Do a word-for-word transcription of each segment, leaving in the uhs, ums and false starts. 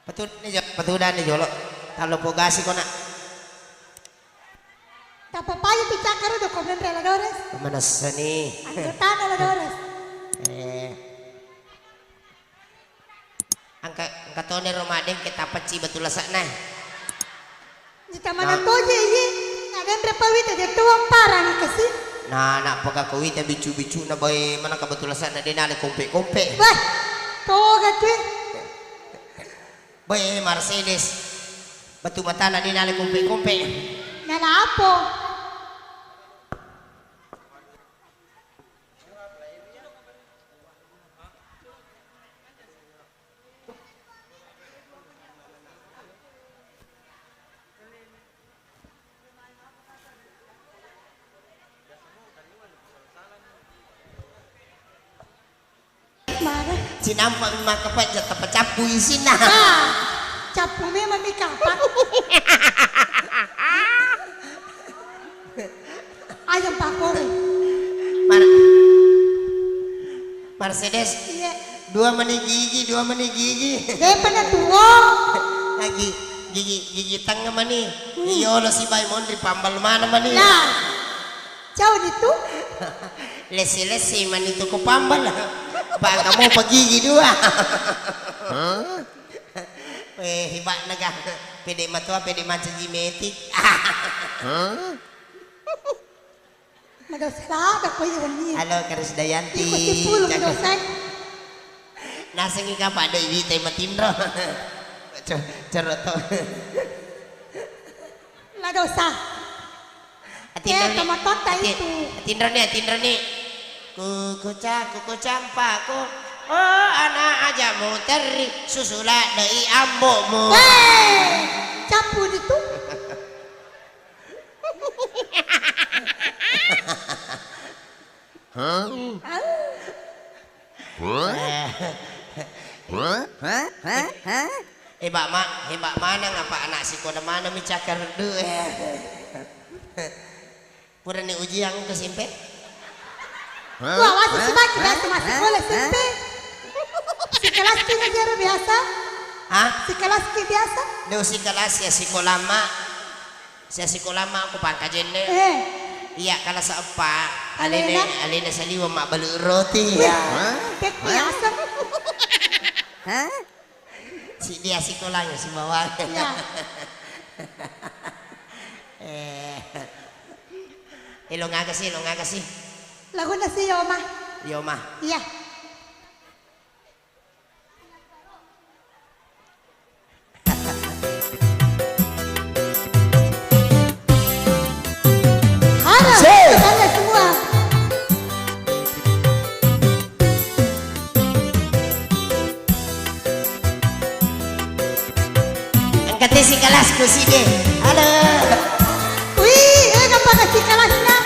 Patudani jolo, patudani jolo. Tallo pogasi kona. Tappa payu tu cakkaru do ko menre la Dores. Manessani. Anggotana la Dores. Eh. Engka, engka tone ro madeng ke tapacci batu lasakna. Jita mana toje ye. Nadenre pawita je tuang parang kasi. Nah, nak pegako wita bicu-bicu na bae mana ka batu lasakna de nale kompe-kompe. Wah, toga tu. Boy, Mercedes. Batu matana de nale kompe-kompe. Nala apo? Mana? Sinampa mi makkapajja tapacappu isinna. Nah, cappu memang mi kapang. Ayam pakore. Mar-, Mercedes. Iya. Dua mani gigi, dua mani gigi. Depa na tuo. Lagi gigi, gigi tengah mani. Hmm. Iyo lo sibai monri pambal mana mani. Nah. Cau ditu? Lesse-lesse mani tu ko pambal. Bangka mo pagigi dua. Hah? Eh, hebat naga. Pede matua, pede mancaji metik. Hah? Madosa ladda ko iya wenni. Halo, Karisdayanti. Iko sipulung. Cakep. Dosa. Nasengi kapang de iwitai matinro. Co-, coroto. La Dosa. Atinroni, eh, tomatotta ati-, itu. Atinroni, atinroni. Kukuca, kukucampako. Oh, ana aja muterri, susu laddei ambo'mu. Weh, cappu ditu. Hah? Au. Hah? Hah? Hah? Hah? Hebat ma-, hebat maneng apa anak sikola maneng mi cakkaruddu. Purani ujian ke S M P? Hah? Wah, masih sebaki biasa masih sekolah S M P. Sikelas ki jero biasa? Hah? Sikelas ki biasa? Ndu sikelas ya sikola ma. Sia sikola ma ko Pangkajenne. Eh. Iya, kalasa eppa. Alena? Alena, alena saliweng mabbalu roti. Wih, ya. Hah? Kek biasa. Hah? Si dia sikolanya si bawang. Iya. Eh. Eh, lo ngaga sih, lo ngaga sih? Laguna si Yoma. Yoma. Iya. Halo, si. Tanya semua. Angkat si kelas ku si deh. Halo. Wih, eh, kenapa kasih kelasnya?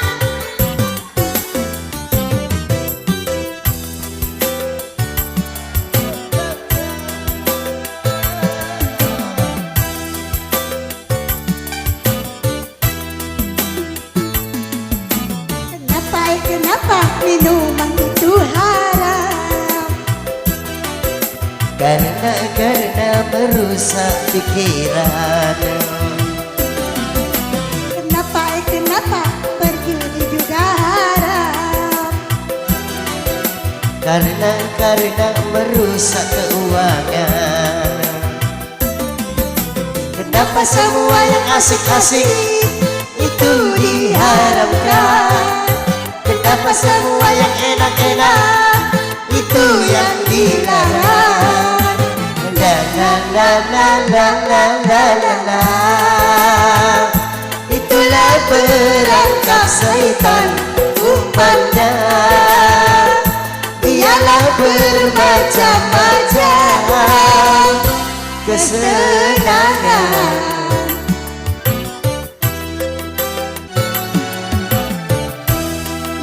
Kenapa, eh, kenapa minuman itu haram? Karena, karena merusak pikiran. Kenapa, eh, kenapa berjudi juga haram? Karena, karena merusak keuangan. Kenapa semua yang asik-asik itu diharamkan? Kenapa semua yang enak-enak itu yang dilarang? La, la, la. Itulah perangkap syaitan umpannya. Dialah bermacam-macam kesenangan.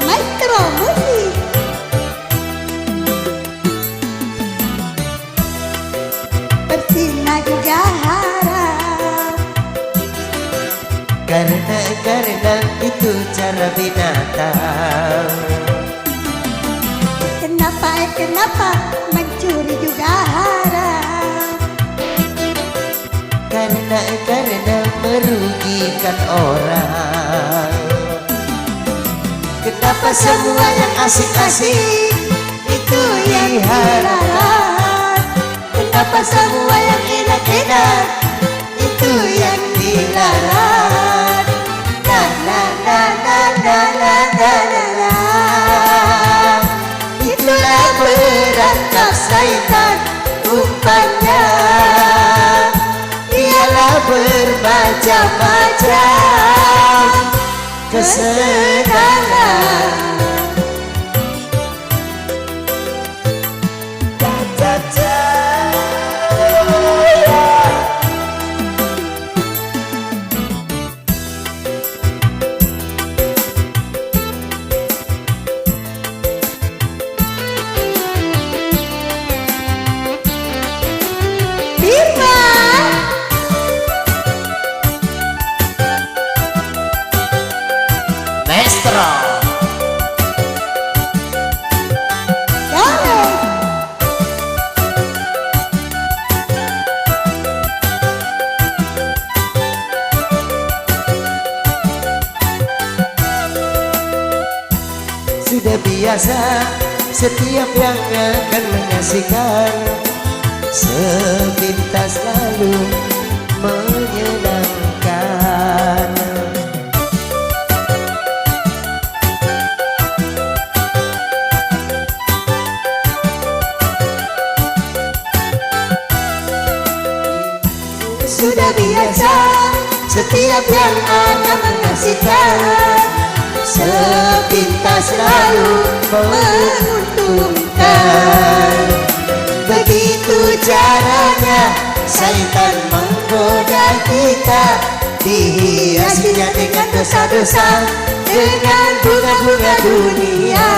Maestro musik. Berzina juga haram. Karena, karena itu cara binatang. Kenapa, eh, kenapa mencuri juga haram? Karena merugikan orang. Kenapa semua yang asik-asik itu yang dilarang? Kenapa semua yang enak-enak itu yang dilarang? Na, na, na, na, na, na, na, na, na. Itulah perangkap syaitan umpannya. Ialah bermacam-macam kesenangan. Bima. Maestro. Dale. Sudah biasa setiap yang akan menyaksikan sepintas lalu menyenangkan. Sudah biasa setiap yang akan menyaksikan sepintas lalu menguntungkan. Begitu caranya syaitan menggoda kita, dihiasinya dengan dosa-dosa, dengan bunga-bunga dunia.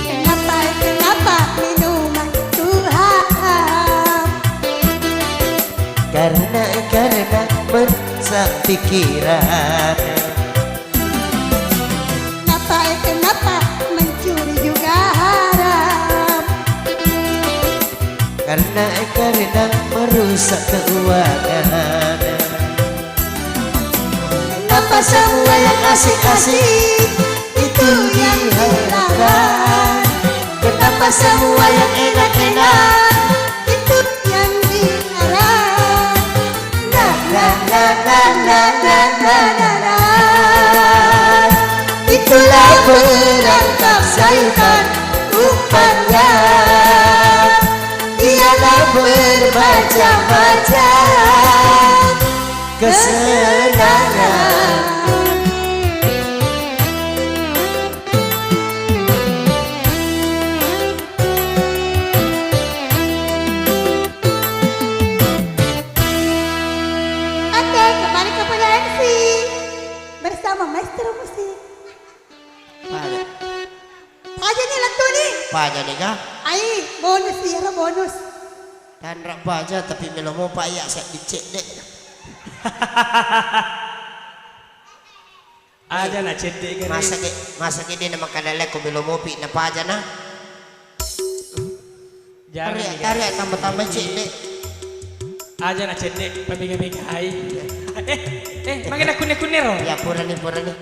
Kenapa, kenapa minuman itu haram? Karena, karena merusak pikiran. Kenapa, eh, kenapa mencuri juga haram? Karena, eh, karena merusak keuangan. Kenapa semua yang asik-asik itu diharamkan? Kenapa semua yang enak-enak itu yang dilarang? Na, na, na, na. Itulah perangkap syaitan umpannya. Ialah bermacam-macam kesenangan. Oke, kembali kepada M C bersama maestro musik. Paja. Paja ni lettu ni. Paja ni kah? Ai, bonus ni, ero bonus. Tanra paja, tapi melo mopa iya seddi cedde. Aja na cedde gare. Masa ke, masa ke de na makkada leko melo mopi na paja na. Jangan tarik, ya. Tarik tambah-tambah cedde. Aja na cedde, pamega-megai. Eh, eh, mangena kunne-kunne ro. Ya, purani, purani.